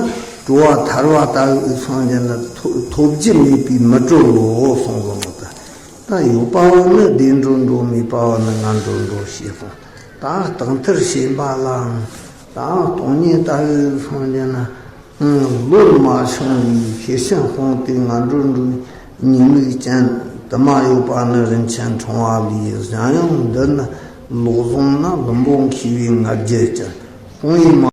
གྲོལ་བ་ཐར་བ་ད་སངས་རྒྱས་ན་ཐོབ་ཐོབ་རྒྱུ་མེད་པས་མི་གྲོལ་ལོ་གསུངས་པ་མོ། ད་ད་ཡོད་པ་བ་ནི་བདེ་འགྲོར་འགྲོ། མེད་པ་བ་ནི་ངན་འགྲོར་འགྲོ་ཞེས་གསུངས། ད་རྟག་མཐར་ཕྱིན་པ་ལའང་ད་སྟོང་ཉིད་ལྟ་བུའི་སངས་རྒྱས་ན། ཨང་། བློར་མ་བྱུང་བའི་ཤེར་ཕྱིན་སྤངས་ཏེ་ངན་འགྲོར་འགྲོ་བའི་ཉེས་དམིགས་ཅན་དུ་མ་ཡོད་པ་ནི་རིན་ཆེན་ཕྲེང་བ་ལས། གཞན་ཡང་འདི་ནི་ལོག་བཟུང་ན་ལྷུན་པོ་མཁས་པའི་ང་རྒྱལ་ཅན། སྤོང་བའི་མ་